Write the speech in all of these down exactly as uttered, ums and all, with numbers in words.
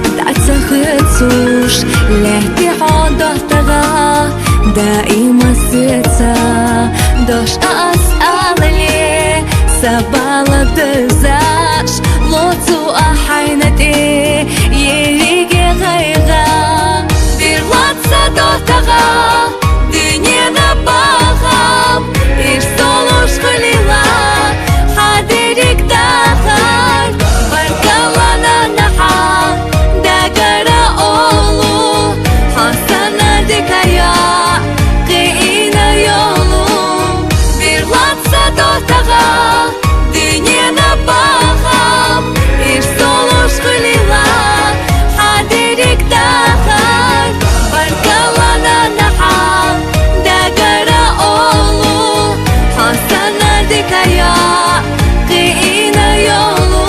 Дацахыцуш лэти хьо дотагаа, даима сыца дош ас алале, сабала дызаш лоцу ахайнате, ериге гайга. Бирлаца дотагаа, динена багам, ир солуш хулила, хадерик дахар, баркалана наха, дагара олу, хасана дикая, киина йолу. Бирлаца дотагаа, динена багам, ир солуш хулила, хадерик дахар, баркалана наха, дагара олу, хасана дикая, киина йолу.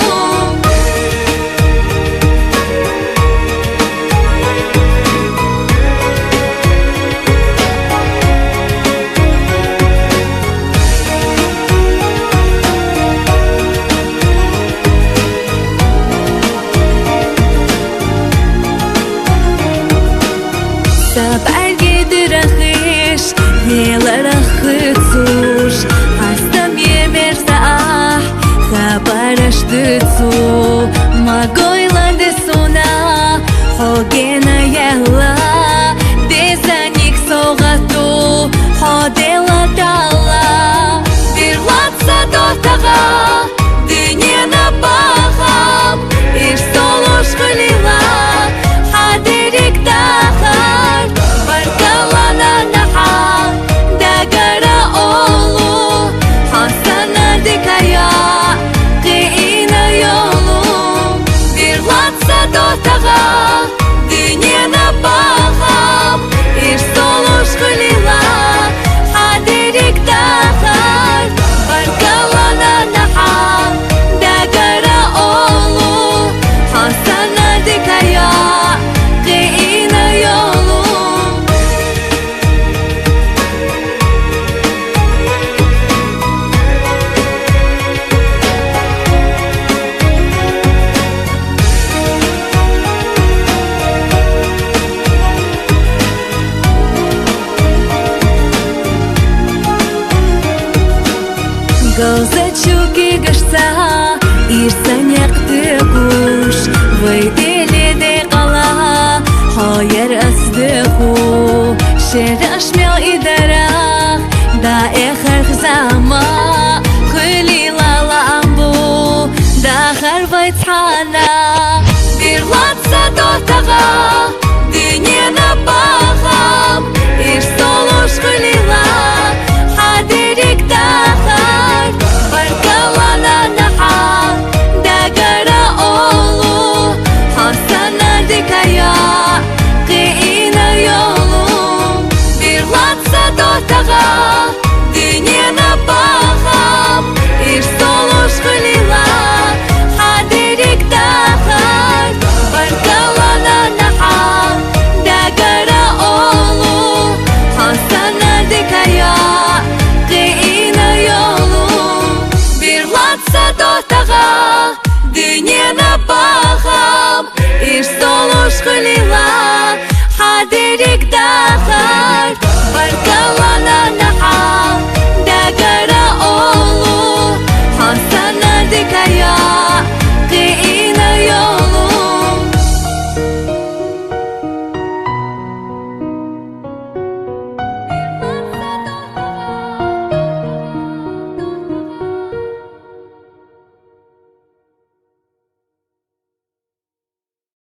Саб аргидирахиш, еларахыцуш, хастам емерзаах, хабараш дыцу, магойла десуна, хогена яла, дезаник согату, ходела дала. Бирлаца дотагаа, динена багам, ир солуш хулила, хадерик дахар, баркалана наха, дагара олу, хасана дикая, киина йолу. Бирлаца дотагаа, динена багам, ир солуш хулила, хадерик дахар, баркалана наха, дагара олу, хасана дикая, киина йолу. Галза чуки гашца, ирсаняк дыгуш, вайдели декала, хаяр ас дыгу, шераш мел идарах, да эхар хзама, хулила ламбу, да хар вайтхана. Бирлаца дотагаа, динена багам, ир солуш хулила, хадерик дахар, баркалана наха, дагара олу, хасана дикая, киина йолу. Бирлаца дотагаа, динена багам, ир солуш хулила, хадерик дахар, баркалана наха, дагара олу, хасана дикая, киина йолу. Бирлаца дотагаа,